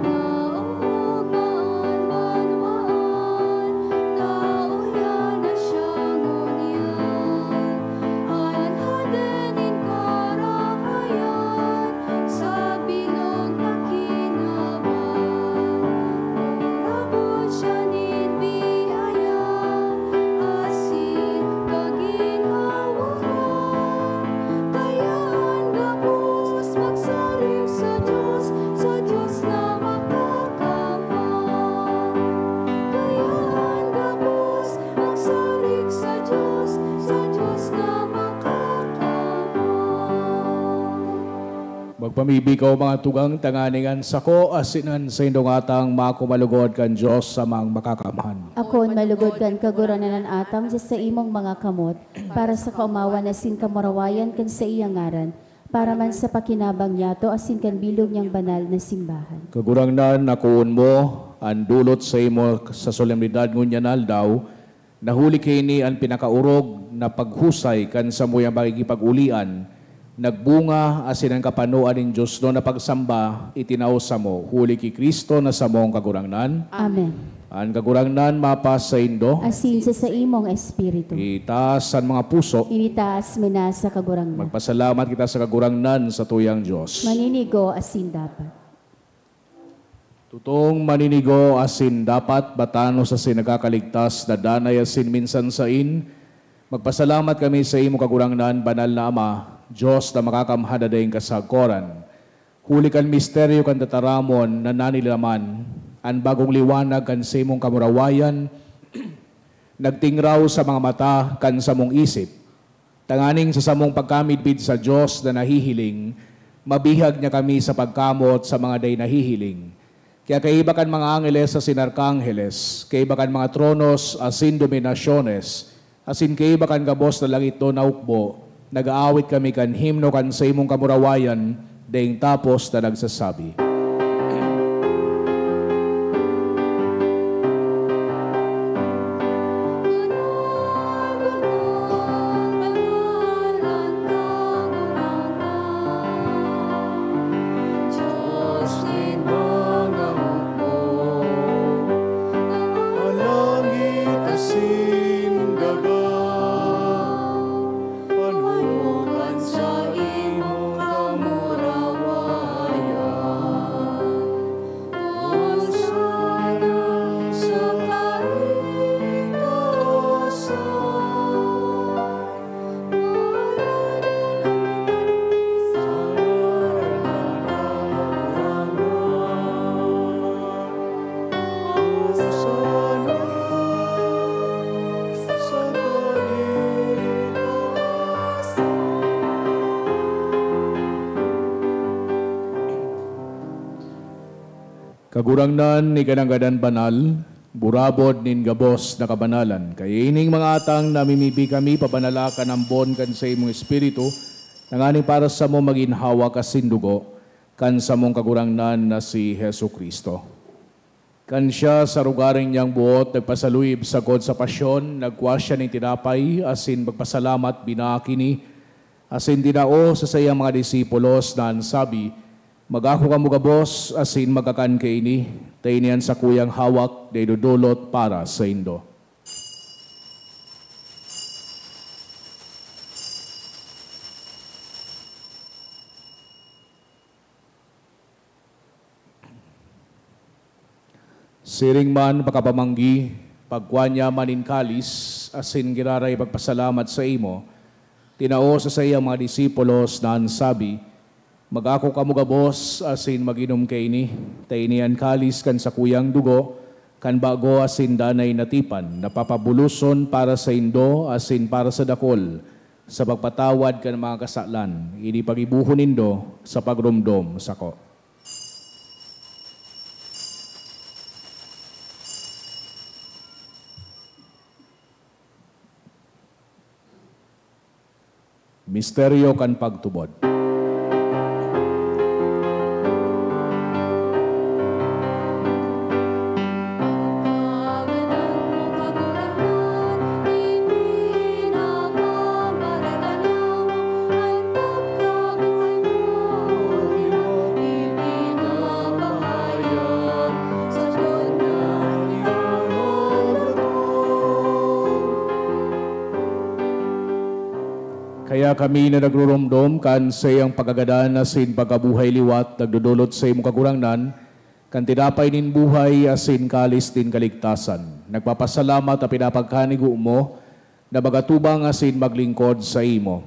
Naoogma an banwaan, taoyan na siya ngunyan. An Hade nin karahayan, sa bilog na kinaban. Murabod siya nin biyaya asin kaginhawahan. Kaya an gabos magsarig sa Dios, sa Dios na makakamhan. Kaya an gabos magsarig sa Dios, sa Dios na makakamhan. Magpamibi kaw, mga tugang, tanganing an sako asin an saindong atang makumalugod kan Dios Amang Makakamhan. Akoon malugod kan Kagurangnan an atang sa saimong mga kamot, para sa kaomawan asin kamurawayan kan saiyang ngaran, para man sa pakinabang niyato asin kan bilog niyang banal na simbahan. Kagurangnan, akoon mo an dulot saimo sa solemnidad ngunyan na aldaw, na huli kaini an pinakaorog na paghusay kan samuyang pakikipag-olian, nagbunga, asin an kapanoan nin diosnon na pagsamba itinao samo, huli ki Cristo na samong Kagurangnan. Amen. An Kagurangnan mapasaindo. Asin sa saimong espiritu. Itaas an mga puso. Initaas mi na sa Kagurangnan. Magpasalamat kita sa Kagurangnan, satuyang Dios. Maninigo asin dapat. Totoong maninigo asin dapat, batanos asin nagkakaligtas na danay asin minsan sain, magpasalamat kami saimo, Kagurangnan, Banal na Ama, Dios na makakamhan na daing kasagkoran. Huli kan misteryo kan tataramon na nanilaman, an bagong liwanag kan saimong kamurawayan nagtingraw sa mga mata kan samong isip, tanganing sa samong pagkamidbid sa Dios na nahihiling, mabihag niya kami sa pagkamot sa mga dai nahihiling. Kaya kaiba kan mga angeles asin arkangheles, kaiba kan mga tronos asin dominasyones, asin kaiba kan gabos na langitnon na hukbo, nag-aawit kami kan himno kan saimong kamurawayan, daing tapos na nagsasabi. Langit asin daga, panukan sa imong kamurawayan. Hosana sa kaitaasan. Kagurangnan, ika nanggad an banal, burabod nin gabos na kabanalan. Kaya ining mga atang namimibi kami, pabanala kan ambon kan saimong Espiritu, tanganing para samo magin hawak asin dugo kan samong Kagurangnan na si Jesu-Cristo. Kan siya, sa arogaring niyang buot, nagpasaluyib sagkod sa pasyon, nagkua siya nin tinapay, asin magpasalamat, binaki ini, asin dinao sa saiyang mga disipulos na an sabi, "Mag-ako kamo gabos asin magkakan kaini, ta ini an sakuyang hawak na idodolot para saindo." Siring man pakapamanggi, Pagkua niya man nin kalis, asin giraray pagpasalamat saimo, tinao sa saiyang mga disipulos na an sabi, "Mag-ako kamo gabos asin mag-inom kaini, ta ini an kalis kan sakuyang dugo kan bago asin danay na tipan, na papabuloson para saindo asin para sa dakul, sa pagpatawad kan mga kasalan. Ini paggibohon nindo sa pagromdom sako." Misteryo kan pagtubod. Kaya kami na nagruromdom kan saiyang pagkagadan asin pagkabuhay liwat, nagdodolot saimo, Kagurangnan, kan tinapay nin buhay asin kalis nin kaligtasan. Nagpapasalamat ta pinapagkanigo mo na magatubang asin maglingkod saimo.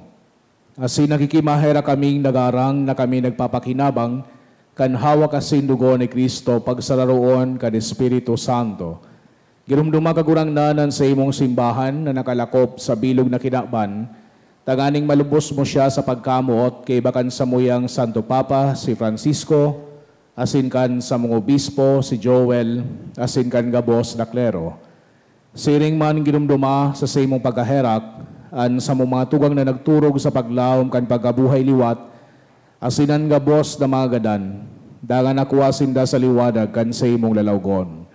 Asin nakikimaherak kaming nagarang na kami nagpapakinabang kan hawak asin dugo ni Cristo, pagsararoon kan Espiritu Santo. Giromdoma, Kagurangnan, an saimong simbahan na nakalakop sa bilog na kinaban, tanganing malubos mo siya sa pagkamoot kaiba kan samuyang Santo Papa, si Francisco, asin kan samong obispo, si Joel, asin kan gabos na klero. Siring man, giromdoma sa saimong pagkaherak an samong mga tugang na nagturog sa paglaom kan pagkabuhay liwat, asin an gabos na mga gadan, dangan nakua sinda sa liwanag kan saimong lalawgon.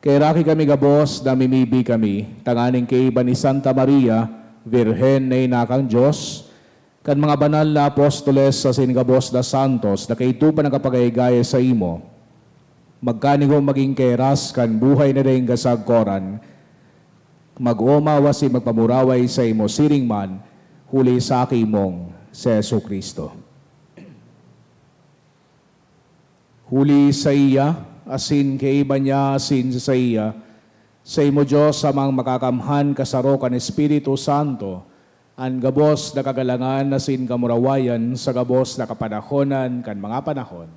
Kaheraki kami gabos, namimibi kami, tanganing kaiba ni Santa Maria, Birhen na ina kan Dios, kan mga banal na apostoles asin gabos na santos na kaidto pa nakapagayagaya saimo, magkanigo magin kahiras kan buhay na daing kasagkoran, mag-omaw asin magpamuraway saimo siring man, huli sa Aki mong si Jesu-Cristo. Huli saiya, asin kaiba niya, asin sa saiya, saimo, Dios, Amang Makakamhan, kasaro kan Espiritu Santo, an gabos na kagalangan asin kamurawayan sa gabos na kapanahonan kan mga panahon.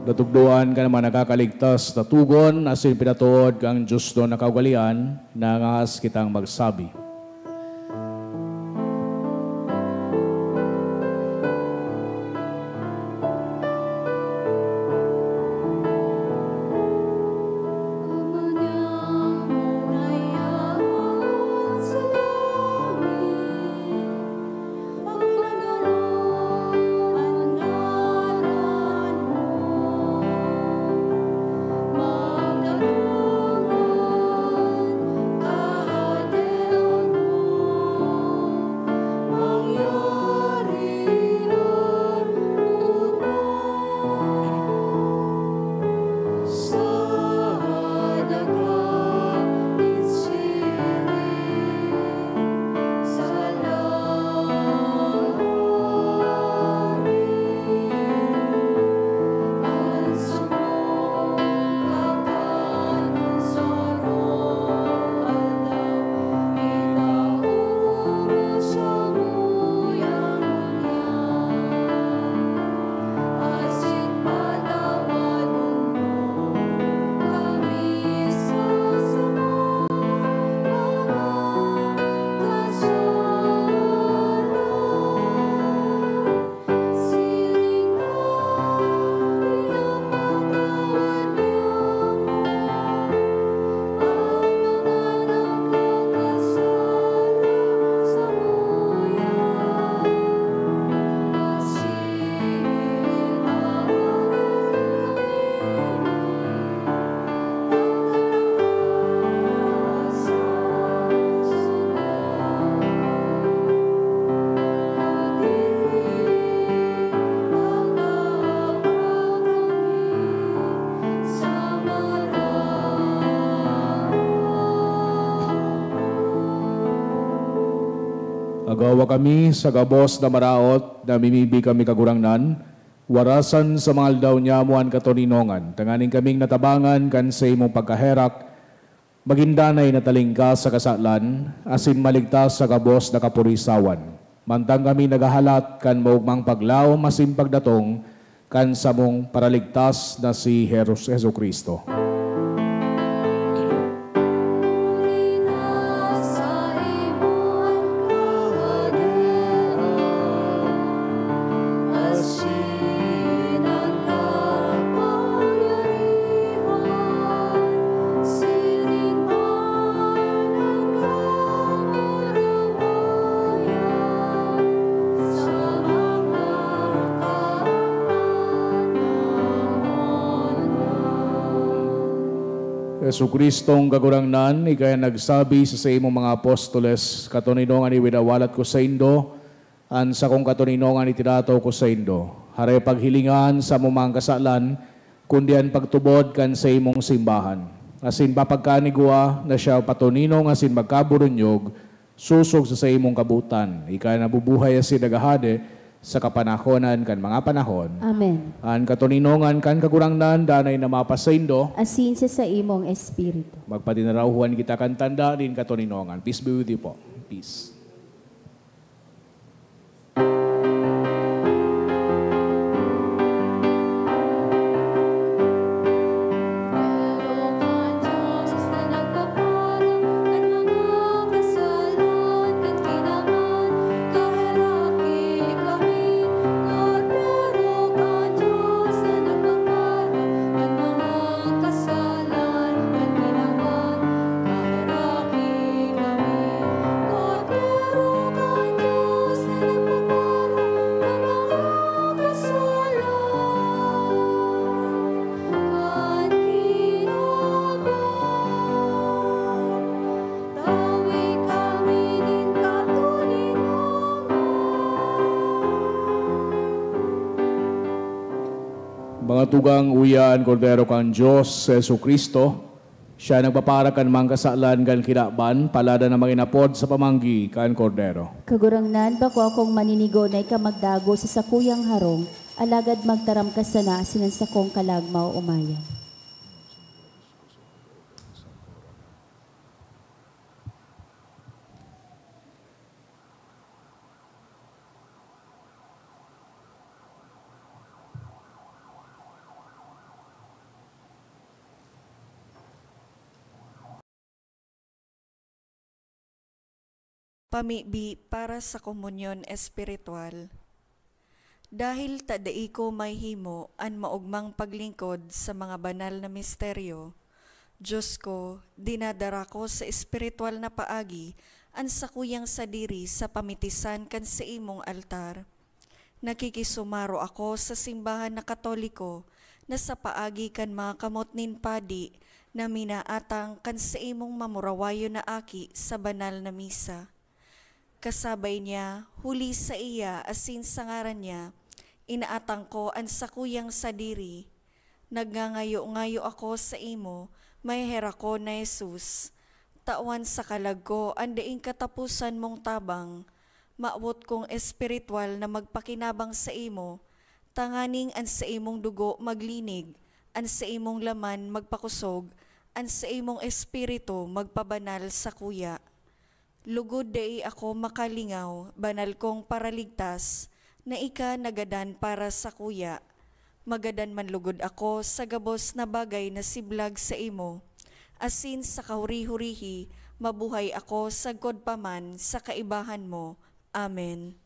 Natugdoan kan mga nakakaligtas na togon asin pinatood kan Dios na kaugalean, nangahas kitang magsabi. Agawa kami sa gabos na maraot, namimibi kami, Kagurangnan, warasan sa mga aldaw niamo an katoninongan, tanganing kaming natabangan kan saimong pagkaherak, magin danay na talingkas sa kasalan, asin maligtas sa gabos na kapurisawan. Mantang kami naghahalat kan maogmang paglaom asin pagdatong kan samong Paraligtas na si Hes-, Jesu-Cristo. Jesu-Cristong Kagurangnan, ika an nagsabi sa saimong mga apostoles, "Katoninongan iwinawalat ko saindo, an sakong katoninongan itinataw ko saindo." Hare paghilinga an samong mga kasalan, kundi an pagtubod kan saimong simbahan. Asin papagkanigwa na siya patoninong asin magkaburunyog, sosog sa saimong kabotan. Ika na nabubuhay asin naghahade sa kapanahonan kan mga panahon. Amen. An katoninongan kan Kagurangnan danay na mapasaindo. Asin sa saimong espiritu. Magpatinarahuan kita kan tanda nin katoninongan. Peace be with you po. Peace. Mga tugang, uya an Kordero kan Dios, si Jesu-Cristo. Siya nagpapara kan mga kasalan kan kinaban, paladan na manginapod sa pamanggi kan Kordero. Kagurangnan, bako akong maninigo na ika magdago sa sakuyang harong, alagad magtaram ka sana asin an sakong kalagmaw umayan. Pamibi para sa komunyon espiritual. Dahil ta dai ko mahimo an maogmang paglingkod sa mga banal na misteryo, Dios ko, dinadara ko sa espiritual na paagi an sakuyang sadiri sa pamitisan kan saimong altar. Nakikisumaro ako sa simbahan na Katoliko na sa paagi kan mga kamot nin padi na minaatang kan saimong mamurawayon na aki sa banal na misa. Kasabay niya, huli saiya asin sa ngaran niya, inaatang ko an sakuyang sadiri. Nagngangayo-ngayo ako saimo, maheherakon na Jesus. Tawan sa kalag ko an daing kataposan mong tabang. Mawot kong espiritual na magpakinabang saimo, tanganing an saimong dugo maglinig, an saimong laman magpakosog, an saimong espiritu magpabanal sakuya. Lugod dai ako makalingaw, banal kong Paraligtas, na ika nagadan para sakuya. Magadan man lugod ako sa gabos na bagay na siblag saimo, asin sa kahuri-hurihi mabuhay ako sagkod pa man sa kaibahan mo. Amen.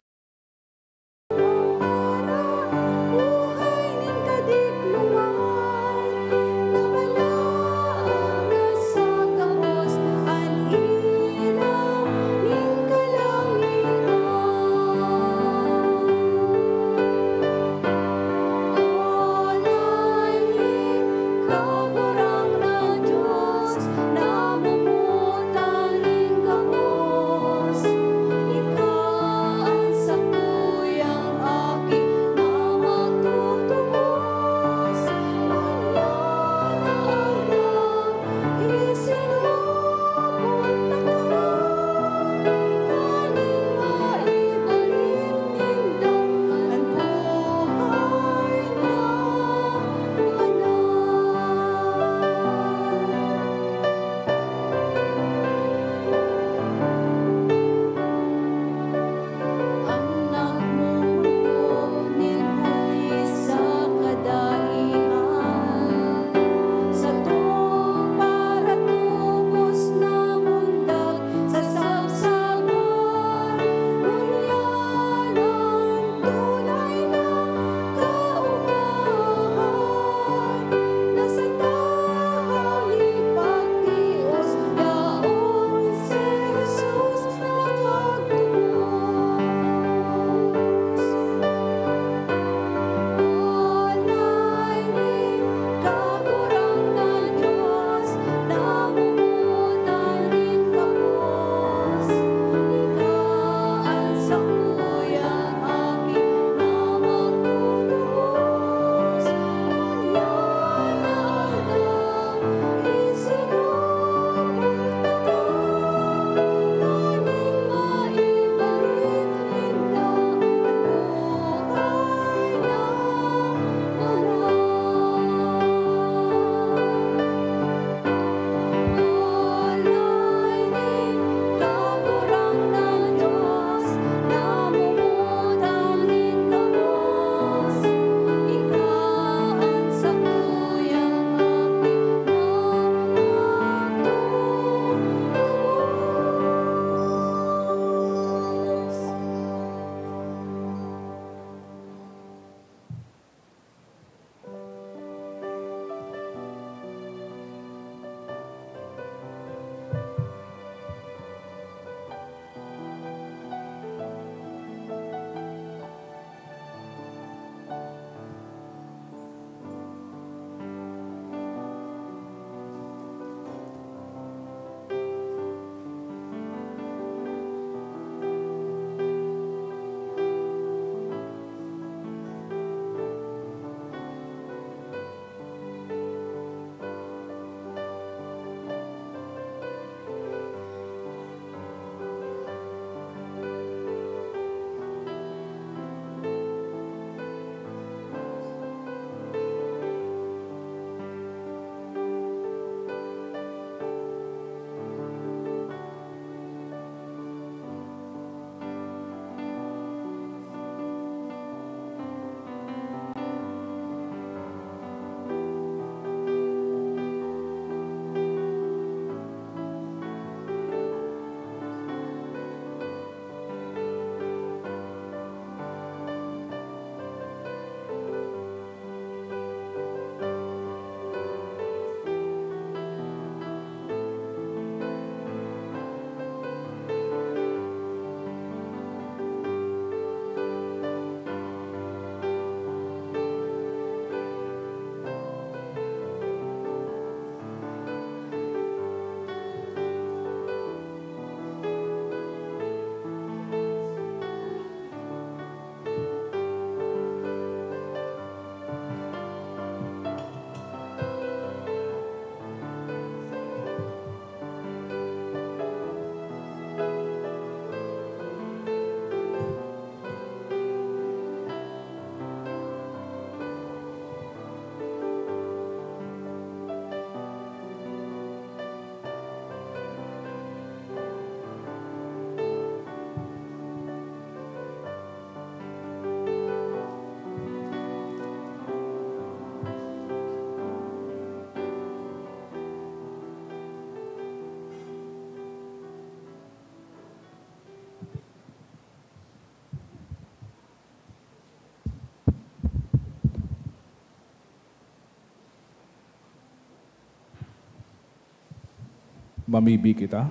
Mamibi kita.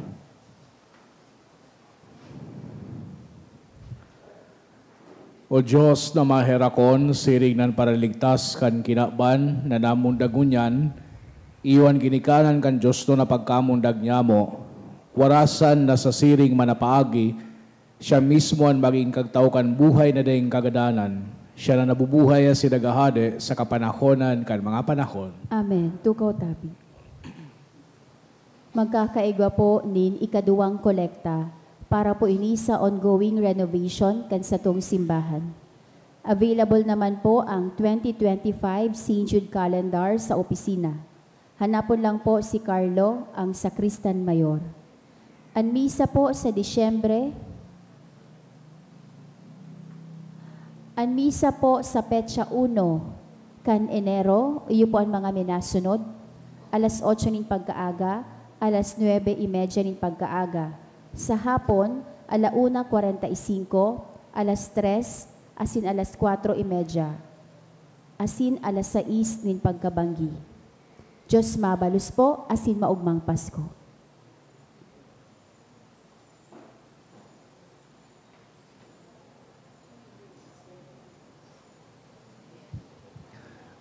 O Dios na maherakon, siring nan paraligtas kan kinaban na namundag ngunyan, iyo an ginikanan kan diosnon na pagkamundag nyamo. Warasan na sa siring man na paagi, siya mismo an magin kagtao kan buhay na daing kagadanan. Siya na nabubuhay asin naghahade sa kapanahonan kan mga panahon. Amen. Tukaw tabi. Magkakaigwa po nin ikaduwang kolekta para po ini sa ongoing renovation kan satong simbahan. Available naman po ang twenty twenty-five Saint Jude Calendar sa opisina. Hanapon lang po si Carlo, ang Sakristan Mayor. An misa po sa Disyembre, an misa po sa petsa uno kan Enero, iyo po an mga minasunod, alas otso nin pagkaaga, alas nuebe y media nin pagkaaga. Sa hapon, ala una kwarenta y singko, alas tres, asin alas kwatro y media, asin alas sais nin pagkabanggi. Dios mabalos po, asin maogmang Pasko.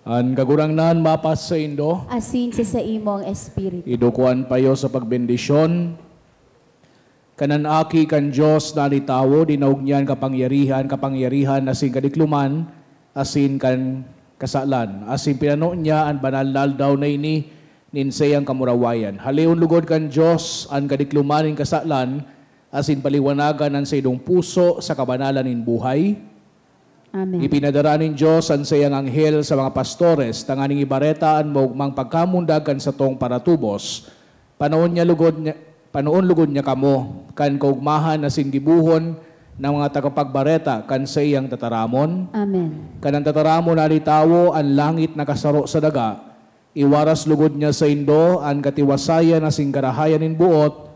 An Kagurangnan mapas saindo. Asin sa saimong espiritu. Idukuan payo sa pagbendisyon. Kan an Aki kan Dios na nitawo, dinaog niya an kapangyarihan, kapangyarihan asin kadikloman, asin kan kasalan, asin pinano niya an banal na aldaw na ini nin saiyang kamurawayan. Haleon lugod kan Dios an kadikloman nin kasalan, asin paliwanagan an saindong puso sa kabanalan nin buhay. Amen. Ipinadara nin Dios an saiyang anghel sa mga pastores tanganing ibareta an maogmang pagkamundag kan satong paratubos. Panoon niya lugod niya, panoon lugod niya kamo kan kaogmahan asin gibohon na mga tagapagbareta kan saiyang tataramon. Amen. Kan an tataramon na nitawo, an langit nakasaro sa daga, iwaras lugod niya saindo an katiwasayan asin karahayan nin boot,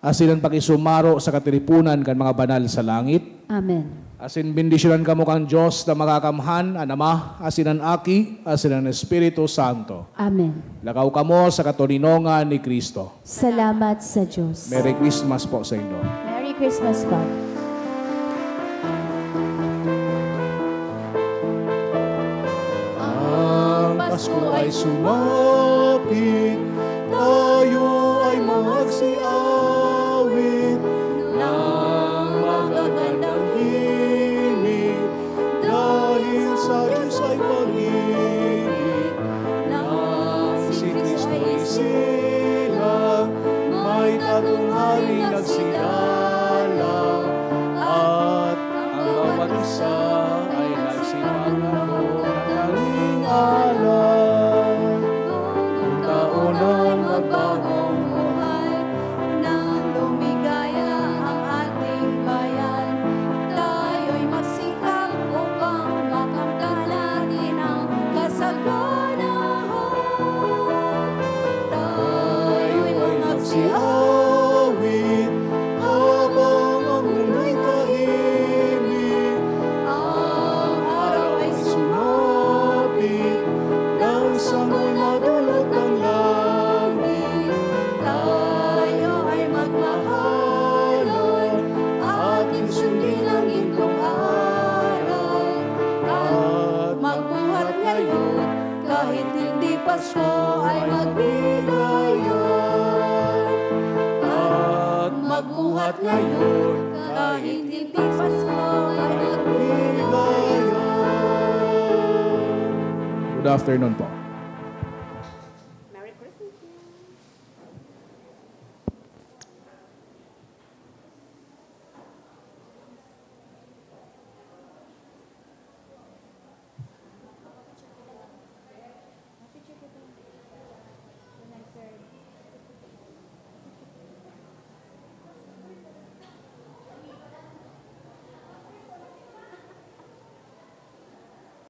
asin an pakisumaro sa katiriponan kan mga banal sa langit. Amen. Asin bendisyonan kamo kan Dios na Makakamhan, an Ama, asin an Aki, asin an Espiritu Santo. Amen. Lakaw kamo sa katoninongan ni Cristo. Salamat sa Dios. Merry Christmas po saindo. Merry Christmas po. Ang Pasko ay sumapit, tayo ay magsiawit ng magagandang himig, dahil sa Diyos ay pag-ibig, na si Kristo'y silang may tatlong hari nagsigalang, at ang bawat isa ay nagsipaglaro ng alang. Taon ng magbagong buhay, nang lumigaya ang ating bayan. Tayo'y magsikap upang makamtan natin ang kasaganahan. Tayo'y magsiawit habang ang mundo'y tahimik. Ang araw ay sumapit, nang sanggol madulot ng langit. Tayo ay magmahalan, ating sundin ang gintong aral. At magbuhat ngayon, kahit hindi Pasko ay magbigayan. At magbuhat ngayon, kahit hindi Pasko ay magbigayan. Good afternoon po.